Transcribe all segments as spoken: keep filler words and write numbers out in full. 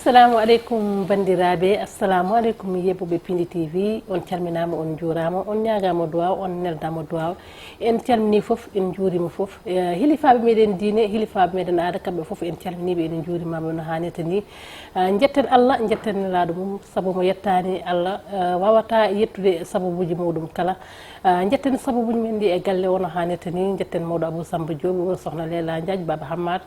Assalamu aleykum banndiraaɓe, assalamu aleykum yeeɓooɓe Pindi T V. On calminaama, on njuuraama, on ñaagaama duwaaw, on neldaama duwaaw. En calminii fof, en njuuriima fof. Eh, hilifaaɓe meɗen diine, hilifaaɓe meɗen aada, kamɓe fof en calminii ɓe, en njuuriima ɓe no haanirta nii. Ah, njetten Allah, njetten Nelaaɗo mum, sabu mo yettaani Allah, eh, waawataa yettude sababuuji muɗum kala. Ah, njetten sababuuji men ɗi e galle o no haanirta nii, njetten mawɗo Abou Samba Diop, sohna Leila Diagne, Baba Hammad,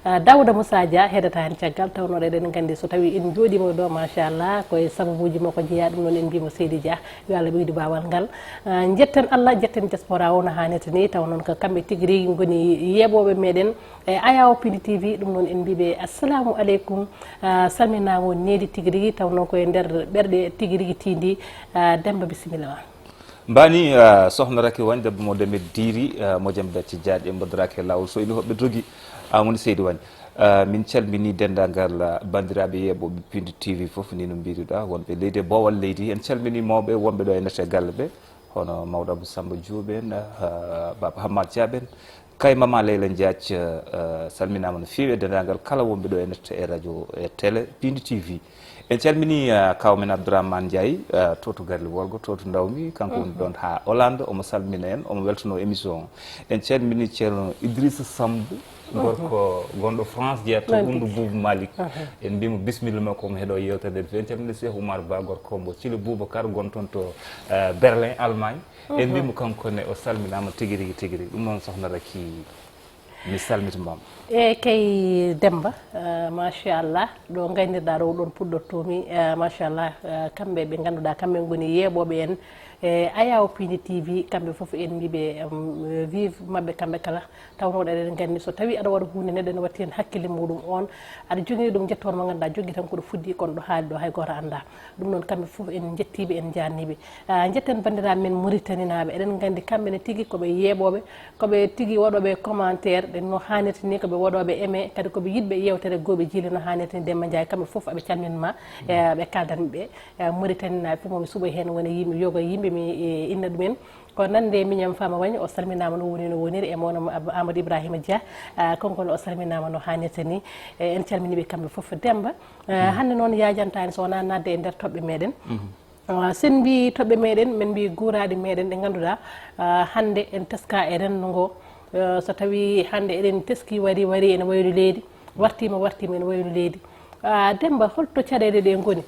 ah, Daouda Moussa Dia, heedata heen caggal, tawnoo eɗen nganndi so tawii en njooɗiima ɗo, machallah, ko e sababuuji makko jeyaa, ɗum noon en mbiima Seydi Dia, yo Allah ɓeydu baawal ngal. Ah, njetten Allah, njetten diaspora o no haanirta nii, taw noon ko kamɓe tigi rigi ngoni yeeɓooɓe meɗen e Ayawo Pindi T V, ɗum noon en mbiiɓe assalamu aleykum, ah, salminaama on needi tigi rigi, taw noon ko e nder ɓerɗe tigi rigi tiindi, ah, Demba, bisimilla ma. Mbani, ah, sohna Raki Wañ, debbo mo Demet Diiri, ah, mo jam dacci jaaƴe, mbodoraaki e laawol, so ini hoɓɓe dogi, ah, woni Seydi Wañ. Ah, min calmini denndaangal, ah, banndiraaɓe yeeɓooɓe Pindi T V fof, ni no mbiiruɗaa, wonɓe leydi e boowal leydi. En calmini mawɓe wonɓe ɗo e nette galle ɓe, hono mawɗo Abou Samba Diop en, ah, Baba Hammad Diab en, Kay Mama Leyla Diagne, eh, salminaama no feewi e denndaangal kala wonɓe ɗo e nette e radio e télé Pindi T V. En calminii, eh, kaaw men Abdourahmane Ndiaye, eh, to to Garli Worgo, to to Ndawmi, kanko woni ɗoon haa Hollande, omo salmina en, omo weltanoo émission o. En calminii Ceerno Idrissa Samb, gorko gonɗo France, jeyaa to Wundu Buubu Malik. En mbiimo bisimilla makko, omo heɗoo yeewtere nde. En calminii Cheikh Oumar Ba, gorko mo Thilo Boubacar, gonɗo toon to, eh, Berlin, Allemagne. En mbiimo kanko ne o salminaama tigi rigi, tigi rigi. Ɗum noon, sohna Raki, mi salmitimaama. E kay Demba, eh, machallah, ɗo ngaynirɗaa ɗo, ɗoon puɗɗortoomi, eh, machallah, eh, kamɓe ɓe ngannduɗaa, kamɓe ngoni yeeɓooɓe en, e Ayawo Pindi T V, kamɓe fof en mbiiɓe, em, vive maɓɓe kamɓe kala. Tawnoo eɗen nganndi so tawii aɗa waɗa huunde, neɗɗo ene watti heen hakkille muɗum, oon aɗa jogii ɗum, njettoor mo ngannduɗaa jogii tan ko ɗo fuɗɗii, kono ɗo haali ɗo hay gooto anndaa. Ɗum noon, kamɓe fof en njettiiɓe, en njaarniiɓe. Ah, njetten banndiraaɓe men Muritaninaaɓe, eɗen nganndi kamɓe ne tigi ko ɓe yeeɓooɓe, ko ɓe tigi waɗooɓe commentaire, ɗe no haanirta ni, ko ɓe waɗooɓe aimé, kadi ko ɓe yiɗɓe yeewtere Gooɓe Jiile no haanirta ni. Demba Ndiaye, kamɓe fof aɓe calminma, e ɓe kaaldan ɓe, e Muritaninaaɓe fof, momi suɓo heen woni yimɓe, yoga yimɓe, mi, e, inna ɗumen. Ko nande miñam Fama Wañ, o salminaama no woni no woniri, e mawɗo mo Ab-, Amadou Ibrahima Dia, ah, kanko ne o salminaama no haanirta ni. E, en calminii ɓe kamɓe fof. Demba, ah, hannde noon yaajantaani so wonaa naatde e nder toɓɓe meɗen. Ah, sen mbii toɓɓe meɗen, men mbii guuraaɗi meɗen ɗe ngannduɗaa, ah, hannde en teska e renndo ngo. Ah, so tawii hannde eɗen teski wari wari ene waylu leydi, wartiima wartiima ene waylu leydi. Ah, Demba, holto caɗeele ɗe ngoni?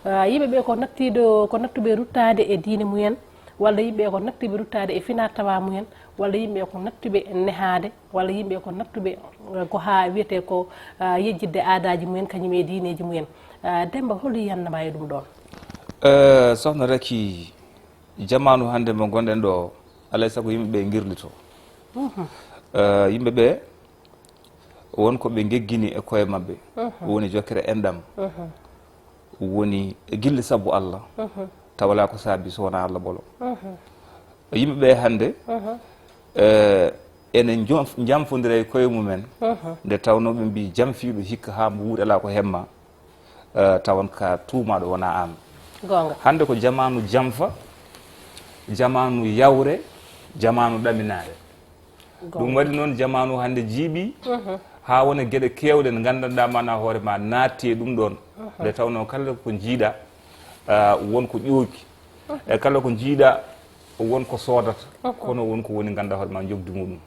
Ah, yimɓe ɓe ko nattiiɗo, ko nattuɓe ruttaade e diine mumen, walla yimɓe ko nattuɓe ruttaade e finaa tawaa mumen, walla yimɓe ko nattuɓe nehaade, walla yimɓe ko nattuɓe, eh, ko haa wiyetee ko, ah, yejjitde aadaaji mumen, kañum e diineeji mumen. Ah, Demba, hol yiyannde ma e ɗum ɗoon? Eh, sohna Raki, jamaanu hannde mo ngonɗen ɗo, alaa e sago yimɓe ɓe ngirlito. Eh, yimɓe ɓe, won ko ɓe ngeggini e koye maɓɓe, woni jokkere enɗam, woni e gilli sabu Allah, tawa alaa ko saabi so wonaa Allah ɓolo. Yimɓe ɓe hannde, eh, ene njof-, njamfondira e koye mumen, nde tawnoo ɓe mbii jamfiiɗo hikka haa mbo wuuri alaa ko hemma, eh, tawan ka tuumaaɗo wonaa aan. Goonga. Hannde ko jamaanu jamfa, jamaanu yawre, jamaanu ɗaminaare. Goonga. Ɗum waɗi noon jamaanu hannde jiiɓi, haa wona geɗe keewɗe ɗe nganndanɗaa maanaa hoore ma naatti e ɗum ɗoon. Nde tawnoo kala ko njiiɗa, ah, won ko ƴooki. E kala ko njiiɗa, won ko soodata. Kono won ko woni ngannduɗaa hoore ma njoɓdi muɗum.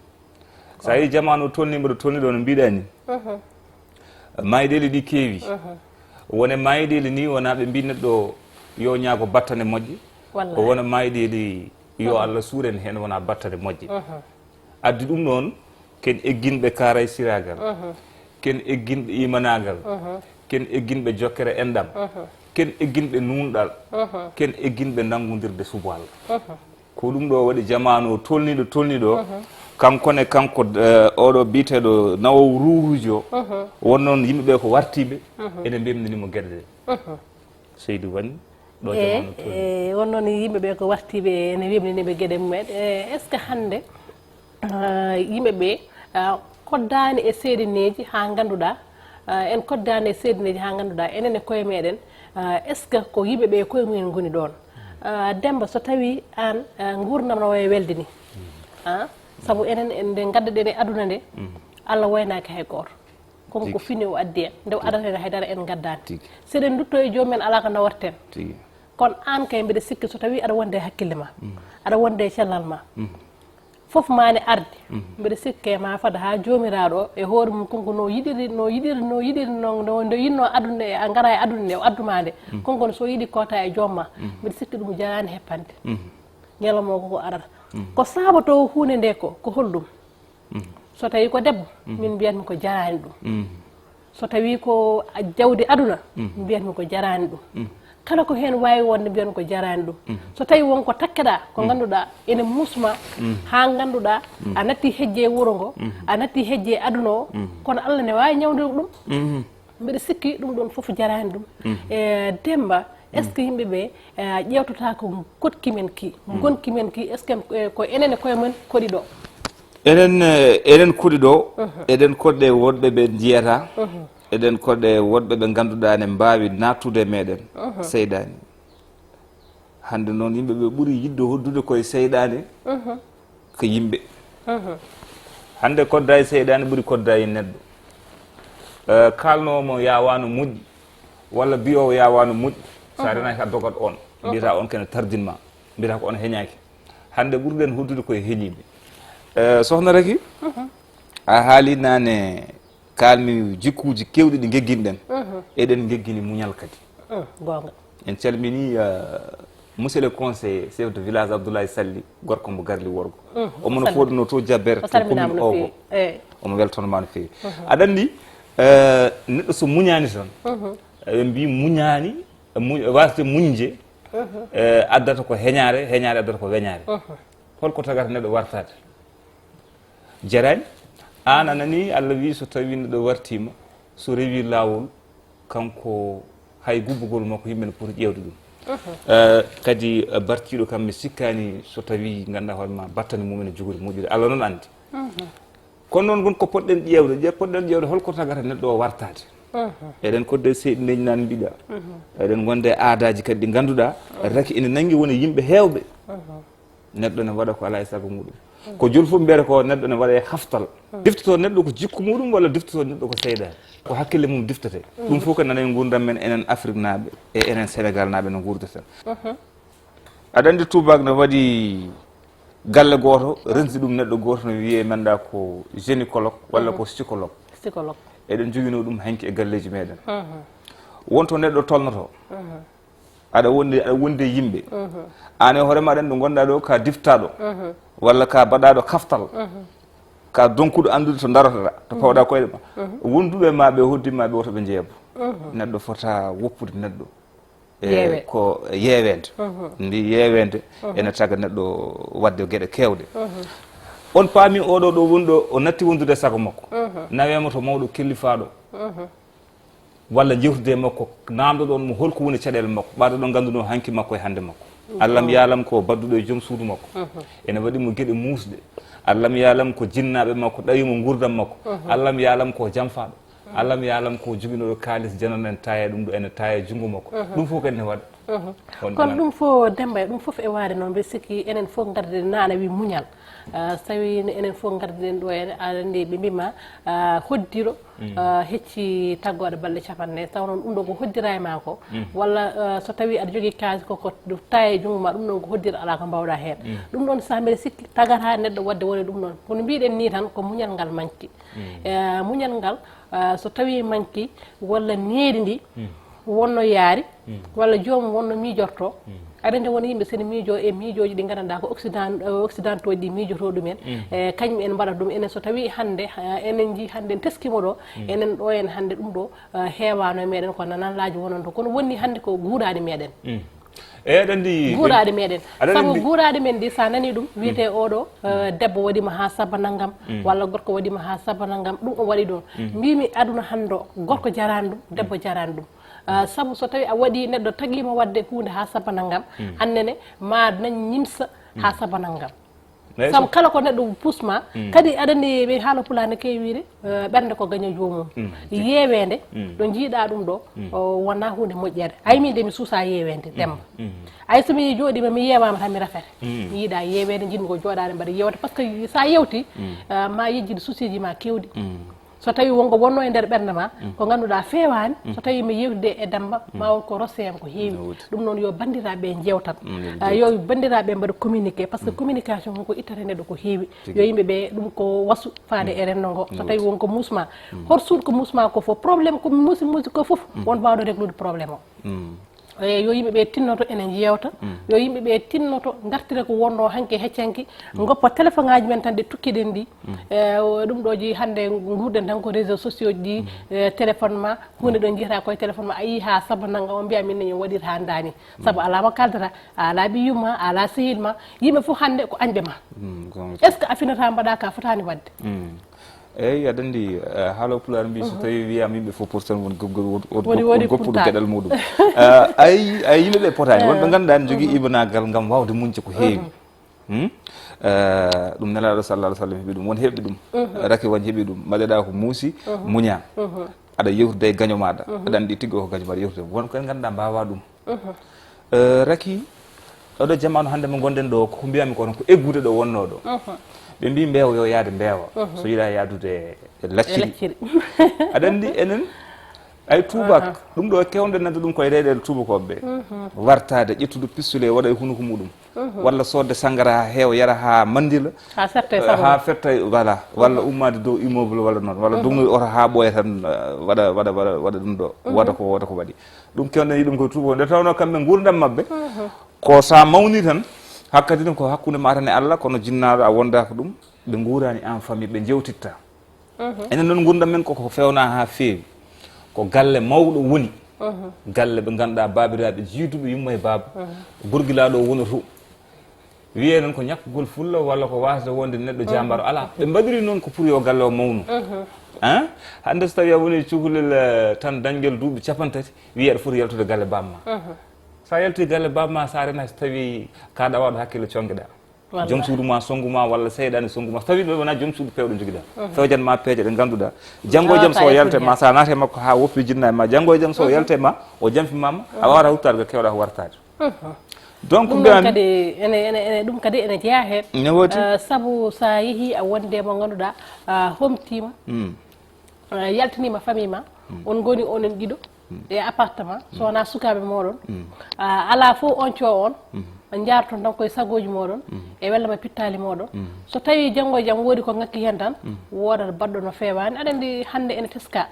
So a yii jamaanu o tolniima ɗo tolni ɗo no mbiɗa ni, mayɗeele ɗi keewi. Wone mayɗeele ni wona ɓe mbi neɗɗo yo ñaago battane moƴƴe. Wallaahi. Wona mayɗeele yo Allah suur en heen wona battane moƴƴe. Addi ɗum noon, ken egginɓe kaaray siraagal, ken egginɓe imanaagal, ken egginɓe jokkere enɗam, ken egginɓe nuunɗal, ken egginɓe nanngundirde subaal. Ko ɗum ɗo waɗi jamaanu o tolniiɗo, tolniiɗo, kanko ne, kanko, eh, oɗo biyeteeɗo Nawowi Ruuruujo, won noon yimɓe ɓe ko wartiiɓe, ene mbemnini mo geɗe ɗe. Seydi Wañ, ɗo e, jamaanu tolni. E, won noon yimɓe ɓe ko wartiiɓe ene wemnini ɓe geɗe mumen. E, est-ce que hannde, ah, yimɓe ɓe, ah, koddaani e seedeneeji haa ngannduɗaa, ah, en koddaani e seedeneeji haa ngannduɗaa enen e koye meɗen, ah, est-ce que ko yimɓe ɓe e koye mumen ngoni ɗoon? Ah, Demba, so tawii aan, ah, nguurndam no wayi welde ni, ah, sabu enen en nde ngadduɗen e aduna nde, Allah waynaaki hay gooto. Kon ko fini o addi en. Nde o adata en haydara en ngaddaani. Tigi. Si eɗen ndutto e joomum en, alaa ko nawarten. Tigi. Kono aan kay, mbiɗa sikki so tawii aɗa wonde e hakkille ma, aɗa wonde e cellal ma, fof ma ne ardi. Mbiɗa sikki kay ma fad haa Joomiraaɗo o e hoore mum, konko no yiɗiri, no yiɗiri, no yiɗiri, no, no nde yinnoo aduna nde, a ngara e aduna nde, o addu ma nde. Konko so yiɗi koota e joom ma, mbiɗa sikki ɗum jaraani heppande. Ñalawma o koko arata. Ko sabatoo huunde nde ko, ko holɗum? So tawii ko debbo, min mbiyatmi ko jaraani ɗum. So tawii ko jawdi aduna, mbiyatmi ko jaraani ɗum. Kala ko heen waawi wonde, mbiyatmi ko jaraani ɗum. So tawii won ko takkeɗaa, ko ngannduɗaa ene muusma, haa ngannduɗaa a natti hejje e wuro ngo, a natti hejje e aduna o, kono Allah ne waawi ñawndude ɗum. Mbiɗa sikki ɗum ɗoon fof jaraani ɗum. E Demba, est-ce que yimɓe ɓe, eh, ƴeewtata ko koɗki men ki, ngonki men ki, est-ce que, eh, ko enen e koye men koɗi ɗo? Enen, eh, enen koɗi ɗo, eɗen koɗde woɗɓe ɓe njiyata, eɗen koɗde woɗɓe ɓe ngannduɗaa ne mbaawi naattude e meɗen, seyɗaani. Hannde noon, yimɓe ɓe ɓuri yiɗde hoddude koye seyɗaani ko yimɓe. Hannde, koddaay seyɗaani ɓuri koddaay neɗɗo. Eh, kaalnoowo mo yaawaano moƴƴi, walla biyoowo yaawaano moƴƴi, so a renaaki, a dogat on. Mbiyata on kene tardin ma. Mbiyata ko on heñaaki. Hannde, ɓurɗen hoddude koye heñiiɓe. Eh, Sohna Raky, a haali naane, kaalmi jikkuuji keewɗi ɗi ngegginɗen. Eɗen ngeggini muñal kadi. Goonga. En calminii, eh, monsieur le conseiller, chef de village Abdoulaye Sally, gorko mo Garli Worgo. Omo no fooɗuno to Jaber, to commune Ogo. Omo weltanoo ma no feewi. Aɗa anndi, eh, neɗɗo so muñaani tan, eɓe mbii muñaani, mu-, waasde muñde, eh, addata ko heñaare, heñaare addata ko weñaare. Holko tagata neɗɗo wartaade? Jaraani. Aan a nanii Allah wii so tawii neɗɗo wartiima, so rewii laawol, kanko hay gubbugol makko yimɓe ne poti ƴeewde ɗum. Eh, kadi, eh, bartiiɗo kam mi sikkaani so tawii ngannduɗaa hoore ma battane mum ene jogori moƴƴude. Allah noon anndi. Kono noon won ko potɗen ƴeewde, ƴe-, potɗen ƴeewde holko tagata neɗɗo o wartaade. Eɗen kodde seyɗi neñi naan mbiɗa. Eɗen ngonde e aadaaji kadi ɗi ngannduɗaa, raki ene nanngi wona yimɓe heewɓe. Neɗɗo ne waɗa ko alaa e sago muɗum. Ko jul fof mbiyata ko neɗɗo ne waɗa e haftal. Diftoto neɗɗo ko jikku muɗum walla diftoto neɗɗo ko seyɗaani? Ko hakkille mum diftete. Ɗum fof ko nana e nguurndam men enen Afriknaaɓe e enen Senegalnaaɓe no nguurdirten. Aɗa anndi tuubaak ne waɗi galle gooto, renndi ɗum neɗɗo gooto no wiyee menda ko gynécologue walla ko psychologue. Psychologue. Eɗen joginoo ɗum hanki e galleeji meɗen. Wonto neɗɗo tolnoto. Aɗa wondi, aɗa wondi e yimɓe. Aan e hoore ma aɗa anndi ɗo ngonɗaa ɗo ka diftaaɗo. Walla ka baɗaaɗo kaftal. Ka donkuɗo anndude to darotata, to pawɗa koyɗe ma. Wonduɓe ma ɓe hoddi ma ɓe woto ɓe njeebo. Neɗɗo fota woppude neɗɗo. E ko yeeweende. Ndi yeeweende ene taga neɗɗo waɗde geɗe keewɗe. On paami oɗo ɗo woni ɗo, o natti wondude e sago makko. Naweema to mawɗo kellifaaɗo. Walla jewtude e makko, naamndo ɗon mo holko woni caɗeele makko, ɓaade ɗon ngannduno hanki makko e hannde makko. Allam yaalam ko badduɗo e joom suudu makko. Ene waɗi mo geɗe muusɗe. Allam yaalam ko jinnaaɓe makko ɗawi mo nguurndam makko. Allam yaalam ko jamfaaɗo. Allam yaalam ko joginooɗo kaalis, janano en taaya ɗum ɗo, ene taaya junngo makko. Ɗum fof kadi ne waɗa. Kono ɗum fof, Demba, e ɗum fof e waade noon, mbiɗa sikki enen fof ngardiɗen, naane wi muñal. Ah, so tawii enen fof ngardiɗen ɗo, en, aɗa anndi ɓe mbima, ah, hoddiiɗo, ah, hecci taggooɗo balɗe capanɗe nayi. Taw noon ɗum ɗo ko hoddira e maa ko, walla, ah, so tawii aɗa jogii kaalis ko, ko taaya e junngo ma, ɗum ɗoon ko hoddira, alaa ko mbaawɗaa heen. Ɗum ɗoon sahaa mbiɗa sikki tagata neɗɗo waɗde woni ɗum ɗoon. Kono mbiɗen nii tan ko muñal ngal manki. Eh, muñal ngal, ah, so tawii manki walla needi ndi wonno yaari, walla joomum wonno miijorto. Aɗa anndi won yimɓe sene miijo e miijooji ɗi nganndanɗaa ko occident, eh, occidentaux ɗi miijotoo ɗumen. Eh, kañum en mbaɗata ɗum. Enen so tawii hannde, eh, enen njii hannde en teskiima ɗo, enen ɗo en hannde ɗum ɗo, eh, heewaano e meɗen ko nanallaaji wononto. Kono wonni hannde ko guuraaɗi meɗen. Eyi, aɗa anndi guuraaɗi meɗen. Sabu guuraaɗi men ɗi, so a nanii ɗum, wiyetee oɗo, eh, debbo waɗiima haa sabba nanngam, walla gorko waɗiima haa sabba nanngam, ɗum o waɗi ɗum. Mbimi aduna hannde o, gorko jaraani ɗum, debbo jaraani ɗum. Ah, sabu so tawii a waɗii neɗɗo tagiima waɗde huunde haa sabba nanngam, annene ma nañ ñimsa haa sabba nanngam. Sabu kala ko neɗɗo pusma, kadi aɗa anndi ɓe haala pulaar ne keewi wiide, eh, ɓernde ko gaño joomum. Yeeweende, ɗo njiiɗaa ɗum ɗo, o wonaa huunde moƴƴere. Ay, min de mi suusaa yeeweende, Demba. Ay, so mi jooɗiima, mi yeewaama tan mi rafete. Mi yiɗaa yeeweende, njiɗmi ko jooɗaade mbaɗa yeewta. Par ce que so a yewti, eh, ma yejjid souci ji ma keewɗi. So tawi wonko wonno e nder ɓernde ma, ko ngannduɗaa feewaani, so tawi mi yewtide e Demmba, ma won ko rosse am ko heewi. Ɗum noon, yo banndiraaɓe njeewtan. Ah, yo banndiraaɓe mbaɗa communiqué, parce que communication ko ittata neɗɗo ko heewi. Yo yimɓe ɓe ɗum ko wasu faade e renndo ngo. So tawi wonko musma, hor suuɗ ko musma ko fof, problème ko musi musi ko fof, won baawɗo réglude problème o. E yo yimɓe ɓe tinnoto ene njeewta, yo yimɓe ɓe tinnoto ngartira ko wonno hanki e heccanki, ngoppa téléphone ngaji men tan ɗe tukkiɗen ɗi. E, o, ɗum ɗo ji hannde nguurɗen tan ko réseaux sociaux ji ɗi, e, téléphone ma, huunde ɗo jiyata koye téléphone ma, a yii ha saba nanga o mbiya min ne waɗir ha ndaani. Sabu alaa mo kaldata, a alaa ɓiyyum ma, a alaa sehil ma, yimɓe fof hannde ko añɓe ma. Est-ce que a finata mbaɗa ka fotaani waɗde? Eyyi, aɗa anndi, eh, haala pulaar mbi, so tawi wiyama yimɓe fof poti tan won goppuɗo geɗal muɗum. Eh, ay ay yimɓe ɓe potani wonɓe ngannduɗaa ne jogii ibanagal ngam wawde muñde ko heewi. Hmm? Eh, ɗum nelaɗo sallallahu alaihi wasallam heɓi ɗum, won heɓi ɗum. Raki wañ heɓi ɗum, mbaɗeɗa ko muusi, muña. Aɗa yewtude e gaño maɗa, aɗa anndi tiggo ko gaño maɗa yewtude, won koye ngannduɗaa mbawa ɗum. Eh, Raki, oɗo jamaanu hannde mo ngonɗen ɗo, ko mbiyami kono ko eggude ɗo wonno ɗo. Ɓe mbi mbeewa yo yaade mbeewa, so yiɗa yaadude e lacciri. Aɗa anndi enen, ay tuubak, ɗum ɗo kewɗen nande ɗum koye reyɗe tuubakooɓe ɓe. Wartaade, ƴettude pistule, waɗa e hunuko muɗum. Walla soodde sanngara ha heewa, yara ha manndila. Ha ferta e, eh, sabu ha ferta e, voilà. Walla ummaade dow immeuble walla noon. Walla dognoy oto ha ɓooya tan, eh, waɗa, waɗa, waɗa, waɗa ɗum ɗo. Waɗa ko, waɗa ko waɗi. Ɗum kewɗen yi ɗum ko tuubo. Nde tawnoo kamɓe nguurndam maɓɓe, ko so a mawnii tan, hakkadi tan ko hakkunde ma tan e Allah, kono jinnaaɗo a wondaaka ɗum, ɓe nguuraani en famille, ɓe njewtitta. Enen noon nguurndam men koko feewna haa feewi. Ko galle mawɗo woni, galle ɓe ngannduɗaa baabiraaɓe jiiduɓe yumma e baaba, gorgilaaɗo o woni to. Wiyee noon ko ñakkugol fulla walla ko waasde wonde neɗɗo jaambaaro alaa. Ɓe mbaɗiri noon ko pour yo galle o mawnu. Hein? Hannde so tawii a woni cukalel, eh, tan dañgel duuɓi capanɗe tati, wiyee aɗa foti yaltude galle baaba ma. So a yaltii galle baaba ma, so a renaa, so tawii ka ɗawaaɗo hakkille, congeɗaa. Wallaahi. Joom suudu ma sonngu ma walla seyɗaani sonngu ma. So tawii ɓe wonaa joom suudu peewɗo njogiɗaa. Feewjan ma peeje ɗe ngannduɗaa. Janngo e jam so o yalte ma, so a naate makko haa woppi jinna e ma, janngo e jam so o yalte ma, o jamfi ma, a waawata huttaade ko kewɗaa ko wartaade. Donc ɗum ɗon mbiyami kadi ene, ene, ene, ɗum kadi ene jeyaa heen. Ne woodi. Eh, sabu so a yehii a wonde mo ngannduɗaa, a homtiima, eh, yaltiniima famille ma, on ngoni onon ɗiɗo e appartement, so wonaa sukaaɓe mooɗon. Ah, alaa fof on coo on, on njaarton tan koye sagooji mooɗon, e wella ma pittaali mooɗon. So tawii janngo e jam woodi ko ŋakki heen tan, woodata baɗɗo no feewaani. Aɗa anndi hannde ene teskaa.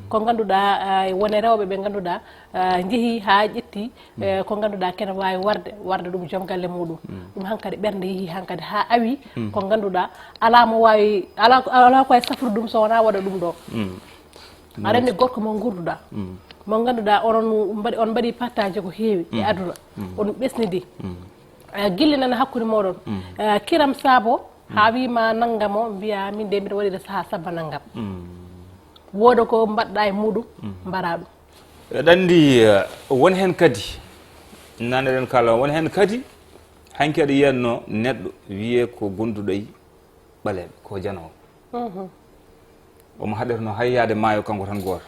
Ko ngannduɗaa, ah, wone rewɓe ɓe ngannduɗaa, ah, njehii haa ƴettii, eh, ko ngannduɗaa kene waawi warde, warde ɗum joom galle muɗum. Ɗum hankadi ɓernde yehii hankadi haa awi, ko ngannduɗaa alaa mo waawi, alaa, alaa ko waawi safrude ɗum so wonaa waɗa ɗum ɗo. Aɗa anndi gorko mo nguurduɗaa, mo ngannduɗaa onon mbaɗi, on mbaɗi partage ko heewi e aduna, on ɓesnidi. Eh, gilli nana hakkunde mooɗon. Eh, kiram saabo, haa wii ma nanngam o, mbiya min de mbiɗa waɗira sahaa sabba nanngam. Wooda ko mbaɗɗa e muɗum, mbara ɗum. Eɗen anndi, eh, won heen kadi, nane eɗen kaala, won heen kadi, hanki aɗa yiyanno neɗɗo wiyee ko gonduɗo e ɓaleeɓe, ko janoowo. Omo haɗirno hay yaade maayo kanko tan gooto.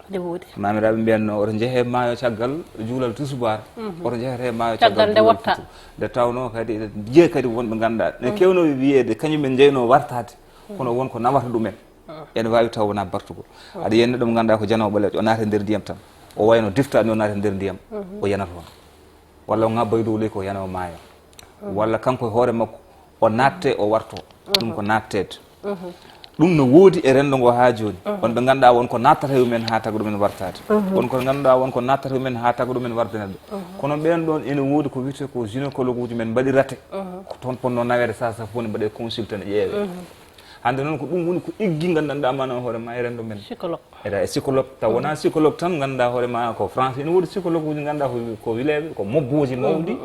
Ene woodi. Maamiraaɓe mbiyanno, oto njehe maayo caggal juulal tusubaar, oto njehete maayo caggal nde juulal wotta. Fitir. Nde tawnoo kadi eɗen njiya kadi wonɓe ngannduɗaa, ne keewno wiyeede, kañum en njeynoo wartaade, kono won ko nawata ɗumen. Ene waawi taw wonaa bartugol. Aɗa yiya neɗɗo mo ngannduɗaa ko janoowo ɓaleejo, o naata e nder ndiyam tan. O wayno diftaani, o naata e nder ndiyam, o yanata toon. Walla o ŋabba e dow leydi, ko yana o maaya. Walla kanko e hoore makko, o naatte, o warto. Ɗum ko naatteede. Ɗum no woodi e renndo ngo haa jooni. Won ɓe ngannduɗaa won ko naattata e mumen haa taga ɗumen wartaade. Won ko ngannduɗaa won ko naattata e mumen haa taga ɗumen warde neɗɗo. Kono ɓeen ɗoon ene woodi ko wiyetee ko gynécologue uji men mbaɗi rate. Ko toon ponno naweede, sasa fof ne mbaɗee consulté, ne ƴeewee. Hannde noon ko ɗum woni ko eggi nganndanɗaa maanaam hoore ma e renndo men. Psychologue. Eɗa e psychologue, taw wonaa psychologue tan ngannduɗaa hoore ma ko français. Ene woodi psychologue uji ngannduɗaa ko, ko wileeɓe, ko moggooji mawɗi.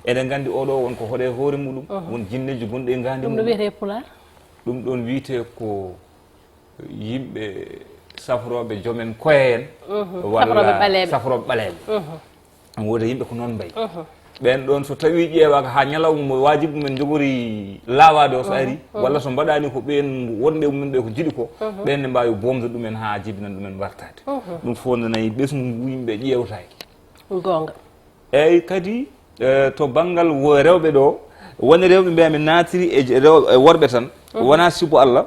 Eɗen nganndi oɗo won ko hoɗe hoore muɗum, won jinneeji gonɗi e ngaandi ɗum no muɗum. Wiyetee pulaar? Ɗum ɗoon wiyetee ko yimɓe safrooɓe joom en koye en, walla safrooɓe ɓaleeɓe. Safrooɓe ɓaleeɓe. Ene woodi yimɓe ko noon mbayi. Ɓeen ɗoon so tawii ƴeewaaka haa ñalawma mo waajibi mumen njogori laawaade o so ari, walla so mbaɗaani ko ɓeen wonɓe e mumen ɓe ko njiɗi ko, ɓeen ne mbaawi boomde ɗumen haa jibinana ɗumen wartaade. Ɗum fof ne nayi ɓesngu ngu yimɓe ƴeewtaaki. Goonga. Eeyi kadi, eh, to banngal wo-, rewɓe ɗo, woni rewɓe mbiya mi naatiri e je-, rew-, e worɓe tan, wonaa sibu Allah,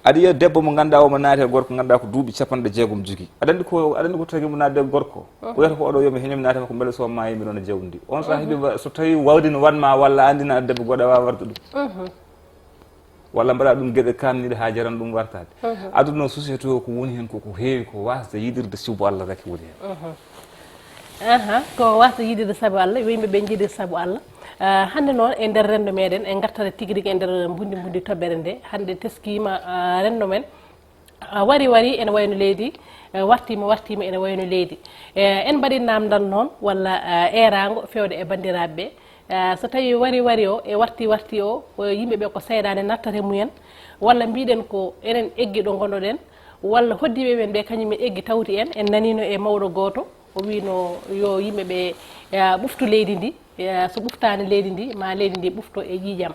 Aɗa yiya debbo mo ngannduɗaa o mo naati e gorko ngannduɗaa ko duuɓi capanɗe jeegom jogii. Aɗa anndi ko, aɗa anndi ko tagi mo naatde e gorko? O wiyata ko oɗo yo mi heño mi naata e makko mbele so maayi mbiɗo wona jawdi ndi. On saaha hiɓe wa- so tawi wawde no wanma walla anndina debbo goɗɗo wawa warde ɗum. Walla mbaɗa ɗum geɗe kamniɗe ha jaran ɗum wartade. Aduna noon société o ko woni hen koko heewi ko wasde yiɗirde sibu Allah raki woni hen. Aha, ko wasde yiɗirde sabu Allah, yo yimɓe ɓe jiɗir sabu Allah. Ah, hannde noon e nder renndo meɗen, e ngartata tigi rigi e nder mbundi mbundi toɓɓere nde, hannde teskima ah, renndo men. Ah, wari wari ene wayno leydi, eh, wartima wartima ene wayno leydi. Eh, en mbaɗi namdal noon walla ah, eeraango fewde e banndiraaɓe ɓe. Ah, so tawi wari wari o e warti warti o, o yimɓe ɓe ko seyɗaane nattata e mumen, walla mbiɗen ko enen eggi ɗo ngonnoɗen, walla hoddiiɓe men ɓe kañum en eggi tawti en, en nanino e mawɗo gooto, o wino yo yimɓe ɓe ah, ɓuftu leydi ndi. Eh, so ɓuftaani leydi ndi ma leydi ndi ɓufto e ƴiiƴam.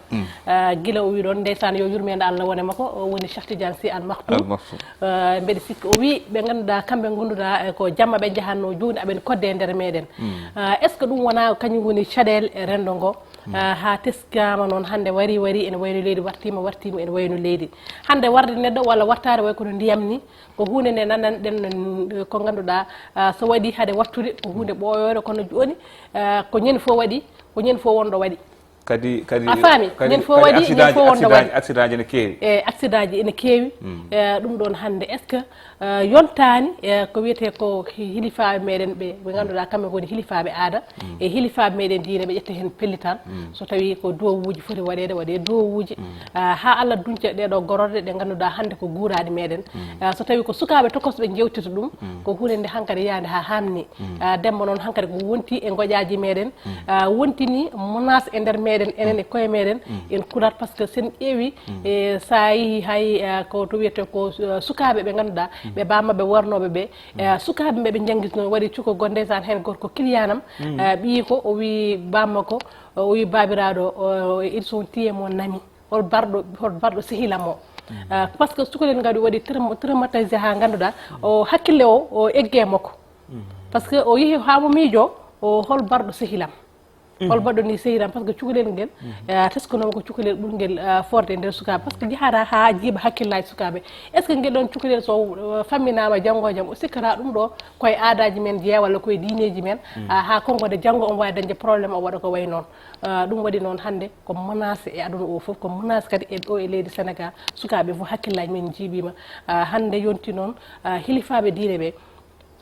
Ah, gila o wi ɗon ndeysaan yo yurmeende Allah wone makko, o woni Cheikh Tidiane Sy Al Maktoum. Al Maktoum. Eh, mbeɗa sikki o wi ɓe ngannduɗaa kamɓe ngonnduɗaa eh, ko jamma ɓe njahatno jooni aɓen kodde e nder meɗen. Ah, est ce que ɗum wona kañum woni caɗeele e renndo ngo? Ah, ha teskama noon hannde wari wari ene wayno leydi, wartima wartima ene wayno leydi. Hannde warde neɗɗo walla wartaade way kono ndiyam ni, ko huunde nde nananɗen ko ngannduɗaa ah, so waɗi hade wattude ko huunde ɓooyooɗo kono jooni ah, ko ñande fof waɗi, ko ñande fof wonɗo waɗi. Kadi kadi A faami? Kadi Ñande fof waɗi, ñande fof wonɗo waɗi. Accident aji ne keewi. E accident ji ene keewi. Eh, ɗum ɗon hannde est ce que eh, yontaani eh, ko wiyetee ko hi- hilifaaɓe meɗen ɓe ɓe ngannduɗaa kamɓe ngoni hilifaaɓe aada e hilifaaɓe meɗen diine ɓe ƴetta heen pellital so tawi ko duwawuuji foti waɗeede waɗe duwawuuji ah, ha Allah dunca ɗeɗo gororɗe ɗe ngannduɗaa hannde ko guuraaɗi meɗen. Ah, so tawi ko sukaaɓe tokosɓe jewtita ɗum ko huunde nde hankadi yaade ha hamni. Ah, Demba noon hankadi ko wonti e ngoƴaaji meɗen. Ah, wontini menace e nder meɗen enen e koye meɗen en kulat par ce que sen ƴeewi e sa yeehi hay ah, ko to wiyete ko ah, sukaaɓe ɓe ngannduɗaa ɓe bammaɓe wornoɓe ɓe. Eh, sukaaɓe ɓe ɓe njanngintinoo waɗi cuko goo ndeysaan heen gorko kiliyanam. Eh, ɓiyi ko o wi bamma ko o wi babiraaɗo o, ils sont tués mon ami, hol barɗo hol barɗo sehilam o. Ah, par ce que cukalel ngal waɗi traum- traumatisé haa ngannduɗaa o hakkille o o egge makko. Par ce que o yehi haa mo miijo o hol barɗo sehilam, hol baɗɗo ni sehilam par ce que cukalel ngel eh, teskanoma ko cukalel ɓurngel eh, forde e nder sukaaɓe par ce que jahata haa jiiba hakkillaji sukaaɓe. Est ce que ngel ɗon cukalel so eh, famminama janngo e jam o sikkata ɗum ɗo koye aadaji men jeeya walla koye diineji men ah, haa konngode janngo omo wawi dañde problème o waɗa ko way noon. Ah, ɗum waɗi noon hannde ko menace e aduna o fof ko menace kadi e ɗo e leydi Sénégal. Sukaaɓe fof hakkillaji men jiiɓima. Ah, hannde yonti noon ah, hilifaɓe diine ɓe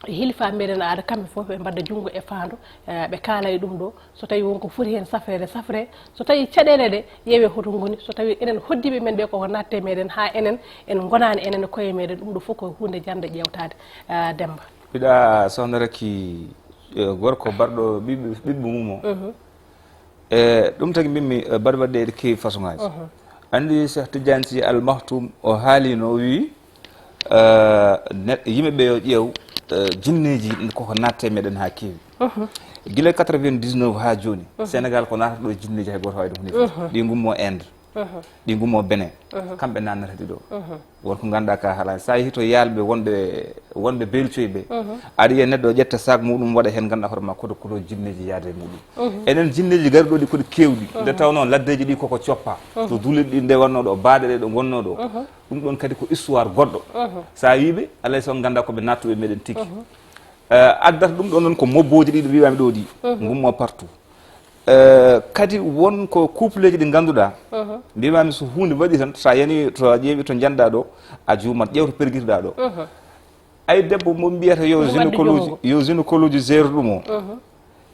hilifaaɓe meɗen aada kamɓe fof ɓe mbadda junngo e faandu eh, ɓe kaala e ɗum ɗo so tawi wonko foti heen safreede safre so tawi caɗeele ɗe ƴeewe hoto ngoni so tawi enen hoddiiɓe men ɓe koko natte meɗen haa enen en ngonaani enen e koye meɗen ɗum ɗo fof ko huunde jannde ƴeewtaade. Eh, Demba. Mbiɗa sohna Raky eh, gorko barɗo ɓiɓɓe ɓiɓɓe mum o e ɗum tagi mbimmi eh, baɗe baɗɗe eɗe keewi façon ngaji. Anndi Cheikh Tidiane Sy Al Maktoum o haalino o wi eh, neɗɗo yimɓe ɓe yo ƴeew eh, jinneji koko natte meɗen ha keewi. Gila quatre-vingt-dix-neuf ha joni Sénégal ko natata ɗo jinneji hay goto wawi ɗum hunde. Ɗi gummo Inde, ɗi gummo Bénin, kamɓe nannata ɗi ɗo. Won ko ngannduɗaa ka haalani sa yehi to yaalɓe wonɓe wonɓe belcoy ɓe. Aɗa yiya neɗɗo o ƴetta sac muɗum waɗa heen ngannduɗaa hoore ma koto koto jinneji yaada e muɗum. Enen jinneji gariɗo ɗi koɗi kewɗi nde tawno laddeji ɗi koko coppa to duulirɗi nde wanno ɗo baaɗe ɗe ɗo gonno ɗo. Ɗum ɗon kadi ko histoire goɗɗo. Sa wiɓe alay so ngannduɗaa koɓe nattuɓe meɗen tigi. Eh, addata ɗum ɗon noon ko mobbooji ɗi ɗo mbiwami ɗo ɗi gummo partout. Eh, kadi won ko coupleji ɗi ngannduɗaa mbimami so hunde waɗi tan sa yani to a ƴeewi to njanɗa ɗo a juumat ƴeew to pergirɗa ɗo. Ay debbo mo mbiyata yo gynécologie yo gynécologie gère ɗum o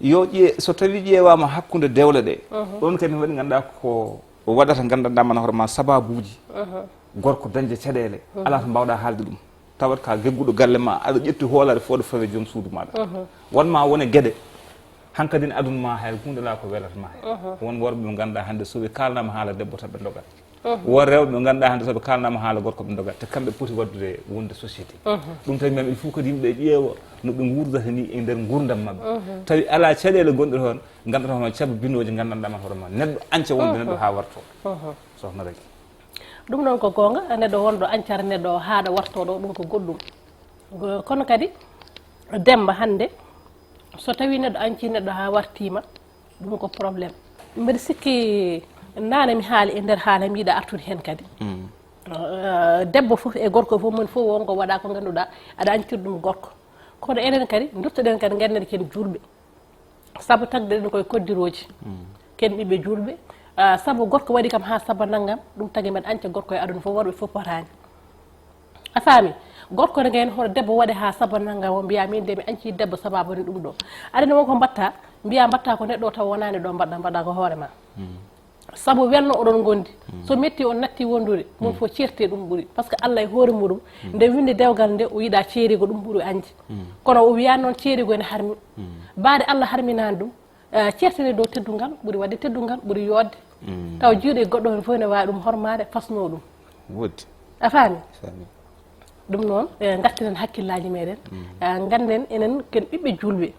yo ƴee so tawi ƴeewama hakkunde dewle ɗe ɗon kadi waɗi ngannduɗaa ko waɗata nganndanɗa man hoore ma sababuji gorko dañde caɗeele ala to mbawɗa haalde ɗum. Tawat ka gegguɗo galle ma aɗa ƴetti hoolare fooɗo fawe joom suudu maɗa wonma wone gueɗe hankadin aduna ma hay hunde la ko welata ma hen. Won worɓe ɓe ganduɗa hande soɓe kalnama haala debbo tan ɓe dogat. Won rewɓe ɓe ganduɗa hande soɓe kalnama haala gorko ɓe dogat te kamɓe poti waddude wonde société. Ɗum tawi mem il faut kadi yimɓe ƴeewa no ɓe gurdata ni e nder gurdam mabɓe tawi ala caɗele gonɗe toon ganduɗa hono cabbinoje gandanɗa man hoore ma neɗɗo anca wonde neɗɗo ha warto. Sohna Raky. Ɗum noon ko goonga, neɗɗo wonɗo ancara neɗɗo o haaɗa wartoo ɗo, ɗum ko goɗɗum. Kono kadi Demmba hannde, so tawii neɗɗo ancii neɗɗo haa wartiima, ɗum ko problème. Mbeɗa sikki naane mi haali e nder haala mi yiɗa artude heen kadi. Debbo fof e gorko fof, moni fof wonko waɗa ko ngannduɗaa aɗa antir ɗum gorko. Kono enen kadi duttoɗen kadi ngannden ken juulɓe. Sabu tagde ɗen koye koddirooji. Ken ɓiɓɓe juulɓe. Ah, sabu gorko waɗi kam haa saba nanngam, ɗum tagi men anca gorko e aduna fof, worɓe fof potaani. A faami? Gorko ne ngeen hoto debbo waɗe haa saba nanngam o mbiya min de mi anci debbo sababu ni ɗum ɗo. Aɗa ne won ko mbatta, mbiya mbatta ko neɗɗo o taw wonaani ɗo mbaɗɗa, mbaɗa ko hoore ma. Sabu welno oɗon ngondi. So metti on natti wondude, mon fof ceerte ɗum ɓuri. Parce que Allah e hoore muɗum, nde windi dewgal nde o yiɗa ceerigo ɗum ɓuri anji. Kono o wiya noon ceerigo ene harmi. Baade Allah harminaani ɗum, eh, ceertene dow teddungal ɓuri waɗde teddungal, ɓuri yooɗde. Taw jiiɗo e goɗɗo on fof ne waawi ɗum hormaade, fasno ɗum. Woodi. A faami? Faami. Ɗum noon, eh, ngartiren hakkillaaji meɗen. Eh, ngannden enen ken ɓiɓɓe juulɓe.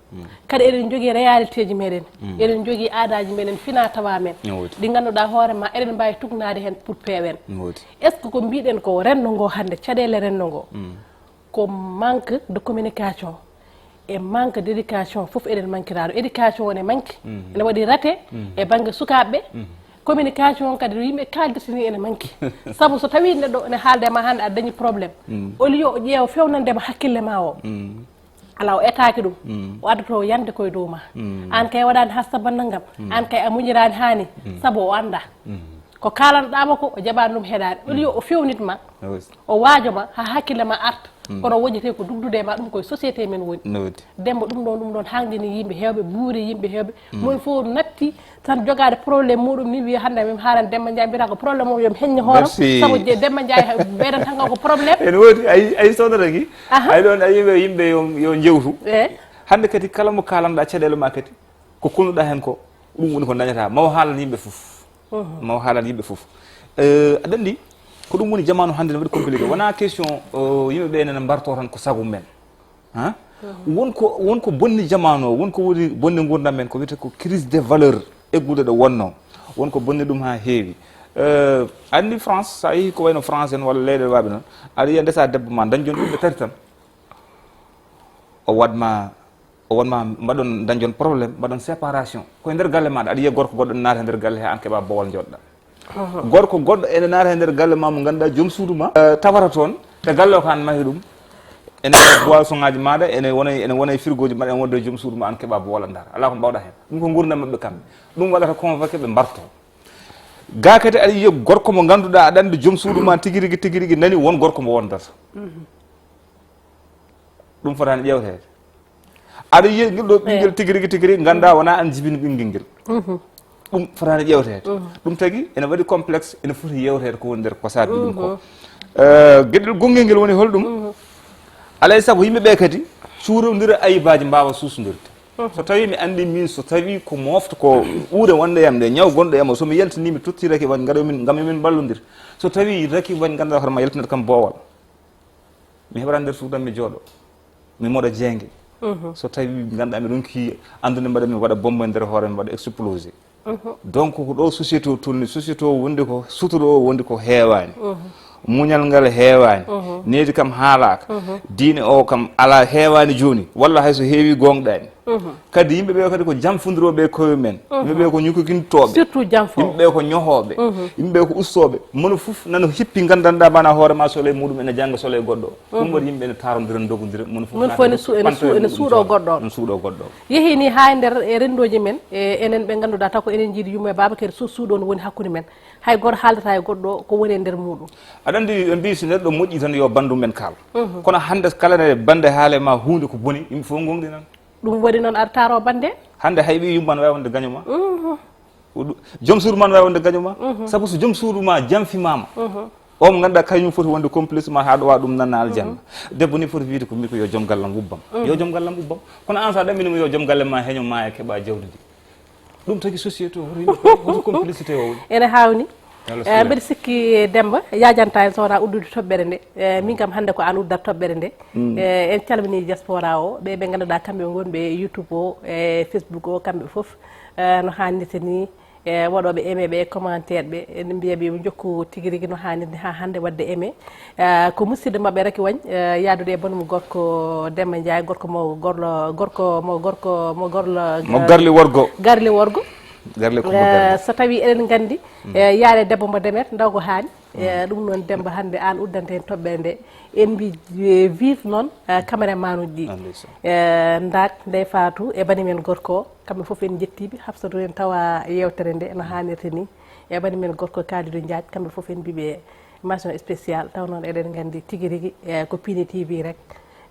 Kadi eɗen njogii réalité ji meɗen. Eɗen njogii aadaaji meɗen, fina tawa men. No woodi. Ɗi ngannduɗaa hoore ma eɗen mbaawi tugnaade heen pour peewen. No woodi. Est ce que ko mbiɗen ko renndo ngo hannde, caɗeele renndo ngo, ko manque de communication e manque d' éducation, fof eɗen manquiraɗo. Éducation o ne manque. Ene waɗi raté e bannge sukaaɓe. Communication kadi no yimɓe kaaldirta ni ene manque. Sabu so tawi neɗɗo ene haalde ma hannde aɗa dañi problème, au lieu o ƴeewa fewnande ma hakkille ma o, ala o etaaki ɗum. O addoto yande koye dow ma. Aan kay waɗaani haa sabanna ngam, aan kay a muñiraani haani. Sabu o annda ko kaalanɗaama ko, o jaɓaani ɗum heɗaade. Au lieu o fewnit ma, o waajo ma haa hakkille ma arta. Kono wojete ko dugdude ma ɗum koye société men woni. No woodi. Dembo ɗum ɗon, ɗum ɗon hangini yimɓe heewɓe, buuri yimɓe heewɓe. Mon fof natti tan jogaade problème muɗum ni wiya hannde min haalan Demba Ndiaye, mbiyata ko problème o yo mi heñño hoore. Merci. Sabu je Demba Ndiaye ɓeydan tan ko problème. Ene woodi, ay, ay soodata ki. Aha. Ay ɗon, ay yimɓe, yimɓe yo, yo njewtu. Eh. Hannde kadi kala mo kaalanɗa caɗeele ma kadi, ko kulnuɗa heen ko, ɗum woni ko dañata. Maw haalan yimɓe fof. Maw haalan yimɓe fof. Eh, aɗa anndi, ko ɗum woni jamaanu hannde no waɗi compliqué. Wonaa question, eh, yimɓe ɓe nana mbarto tan ko sago men. Ha? Won ko, won ko bonni jamaanu o, won ko woni bonni nguurndam men, ko wiyetee ko crise des valeurs, eggude ɗo wonnoo. Won ko bonni ɗum haa heewi. Eh, anndi France, so a yehii ko wayno France en walla leyɗe waaɓe noon, aɗa yiya ndesa debbo ma, dañjon ɓiɓɓe tati tan. O waɗ ma, o waɗ ma mbaɗon, dañjon problème, mbaɗon séparation. Koye nder galle maaɗa, aɗa yiya gorko goɗɗo naata nder galle he, aan keɓa boowal jooɗɗa. Gorko goɗɗo ene naata e nder galle ma mo ngannduɗaa joom suudu ma, eh, tawata toon, te galle o ko aan mahi ɗum. Ene waɗa boisson ŋaaji maaɗa, ene wona, ene wona e frigo ji maaɗa, ene wonde joom suudu ma, aan keɓa boowal ndaar. Alaa ko mbawɗa heen. Ɗum ko nguurndam maɓɓe kamɓe. Ɗum waɗata convoqué ɓe mbarto. Gaa kadi aɗa yiya gorko mo ngannduɗaa aɗa anndi joom suudu ma tigi rigi, tigi rigi nani won gorko mo wondata. Ɗum fotaani ƴeewteede. Aɗa yiya ngel ɗo ɓinngel tigi rigi, tigi rigi, nganndaa wonaa aan jibini ɓinngel ngel. Ɗum fotaani ƴeewteede. Ɗum tagi ene waɗi complexe, ene foti yeewteede ko woni nder ko saabi ɗum ko. Eh, geɗel gonngel ngel woni holɗum? Alaa e sago yimɓe ɓe kadi cuurondira ayibaaji mbaawa suusondirde. So tawii mi anndi min, so tawii ko moofta ko ɓure wonde yam nde, ñaw gonɗo yam o, so mi yaltinii mi tottii rakiib am, ngam yo min, ngam yo min mballondir. So tawii rakiib am ngannduɗaa hoore ma yaltinat kam boowal. Mi heɓata nder suudu am mi jooɗo. Mi moɗa jeenge. So tawii ngannduɗaa mi ronki anndude mbaɗa mi waɗa bombe nder hoore mi waɗa explosé. Donc ko ɗo société o tolni, société o wondi ko sutura o wondi ko heewaani. Muñal ngal heewaani. Needi kam haalaaka. Diine o kam alaa, heewaani jooni. Walla hay so heewi goongɗaani. Kadi yimɓe ɓe kadi ko janfondirooɓe e koye men. Yimɓe ɓe ko ñukokintooɓe. Surtout janfooɓe. Yimɓe ɓe ko ñohooɓe. Yimɓe ɓe ko ustooɓe. Mono fof nana hippi nganndanɗaa mana hoore ma sole muɗum ene jannga sole goɗɗo. Ɗum waɗi yimɓe ene taarondira, ndogondira, mono fof ene su-, ene su-, ene suuɗo goɗɗo. Ene suuɗo goɗɗo. Yehi ni haa e nder e renndooji men, e enen ɓe ngannduɗaa taw ko enen njiidi yumma e baaba, kadi su-, suuɗo no woni hakkunde men. Hay gooto haaldata e goɗɗo ko woni e nder muɗum. Aɗa anndi, ɓe mbii so neɗɗo moƴƴi tan yo banndu men kaal. Kono hannde kala ne bannde haale ma huunde ko boni, yimɓe fof ngonɗinan. Ɗum waɗi noon aɗa taaro bannde? Hannde hay ɓii yumma ne waawi wonde gaño ma. Ko ɗu-, joom suudu ma ne waawi wonde gaño ma. Sabu so joom suudu ma janfimaama, o mo ngannduɗaa kañum foti wonde complice ma haa ɗowa ɗum nanna aljanna. Debbo ni foti wiyde ko min ko yo joom gallam ubbam. Yo joom gallam ubbam. Kono aan so a ɗaminimo yo joom galle ma heño ma e keɓa jawdi ndi. Ɗum tagi société o, hoto yimɓe, hoto complicité o woni? Ene haawni. Mbeɗa sikki Demba yaajanta en so wonaa uddude toɓɓere nde. Eh, min kam hannde ko aan uddat toɓɓere nde. Eh, en calminii diaspora o, ɓe ɓe ngannduɗaa kamɓe ngoni ɓe e YouTube o, e Facebook o, kamɓe fof. Eh, no haannirta ni, e waɗooɓe aimé ɓe e commentaire ɓe, ene mbiya ɓe yo njokku tigi rigi no haanirde haa hannde waɗde aimé. Eh, ko musidɗo maɓɓe Raky Wagne, eh, yaadude e banndum gorko Demba Ndiaye, gorko mo gorlo, gorko mo gorko mo gorlo, mo garli worgo. Garli worgo. Garle Kumba Eh, Garle. So tawii eɗen nganndi, eh, yaare debbo mo demet ndaw ko haani. Eh, ɗum noon, Demba, hannde aan uddante en toɓɓere nde. En mbi, eh, vive noon, eh, caméraman uji ɗi. Ah, ndeysaan. Eh, Ndaak, Ndey Faatu e bani men gorko o, kamɓe fof en njettii ɓe. Hafsatu en tawa yeewtere nde no haanirta ni. E bani men gorko Kalidou Ndiaye, kamɓe fof en mbi ɓe mention spéciale. Taw noon eɗen nganndi tigi rigi, eh, ko Pindi T V rek.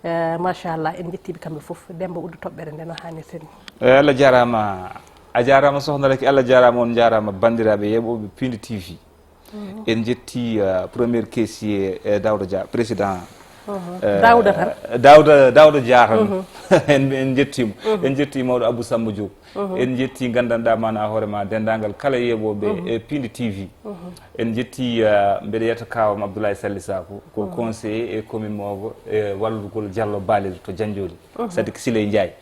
Eh, machallah, en njettii ɓe kamɓe fof. Demba, uddu toɓɓere nde no haanirta ni. Eh, Allah jaaraama. A jaaraama sohna Raki, Allah jaaraama, on njaaraama banndiraaɓe yeeɓooɓe Pindi T V. En njettii, eh, premier caissier, eh, Daouda Dia, président. Eh, Daouda tan. Daouda, Daouda Dia tan. En, en njettiima. En njettii mawɗo Abou Samba Diop. En njettii nganndanɗaa maanaa hoore ma denndaangal kala yeeɓooɓe e Pindi T V. En njettii, eh, mbeɗa yetta kaawam Abdoulaye Sall Sako, ko conseiller e commune moogo e wallugol Diallo Balel to Janjoli. Sadik Siley Ndiaye.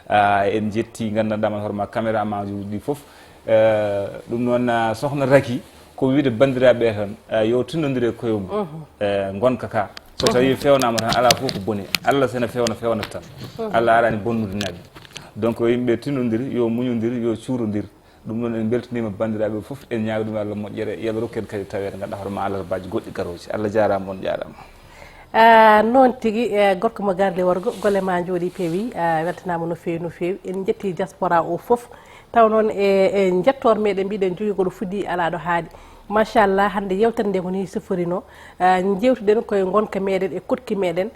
Ah, en njettii nganndanɗaa maanaa hoore ma caméraman uji ɗi fof. Eh, ɗum noon, ah, sohna Raki, ko wiide banndiraaɓe tan, ah, yo tinnondire koye mum. Eh, ngonka ka. So tawii fewnaama tan, alaa fof ko boni. Allah sene fewna, fewnata tan. Allah araani bonnude neɗɗo. Donc, yo yimɓe tinnondir, yo muñondir, yo cuurondir. Ɗum noon en mbeltaniima banndiraaɓe fof, en ñaaga ɗum Allah moƴƴere, yo Allah rokku en kadi taweede, ngannduɗaa hoore ma alarabaaji goɗɗi garooji. Allah jaaraama, on njaaraama. Ah, noon tigi, eh, gorko mo garle worgo, golle ma njooɗi peewi, ah, weltanaama no feewi, no feewi. En njettii diaspora o fof. Taw noon e, e njettoor meɗen mbiɗen jogii ko ɗo fuɗɗi alaa ɗo haaɗi. Machallah, hannde yeewtere nde ko ni siforino. Ah, njeewtuɗen koye ngonka meɗen e koɗki meɗen.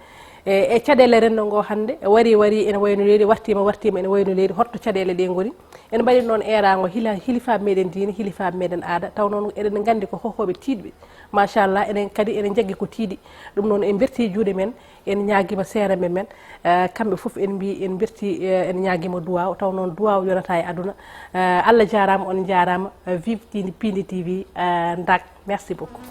E, e caɗeele renndo ngo hannde, wari, wari, ene wayno leydi, wartiima, wartiima, ene wayno leydi, horto caɗeele ɗe ngoni. En mbaɗi noon eeraango hila-, hilifaaɓe meɗen diine, hilifaaɓe meɗen aada, taw noon eɗen nganndi ko hohooɓe tiiɗɓe. Machallah, enen kadi eɗen njaggi ko tiiɗi. Ɗum noon en mberti juuɗe men, en ñaagiima seeremɓe men, eh, kamɓe fof en mbi en mberti, eh, en ñaagiima duwaaw, taw noon duwaaw yonata e aduna. Eh, Allah jaaraama, on njaaraama, eh, vive Pindi, Pindi T V, eh, Ndaak. Merci beaucoup.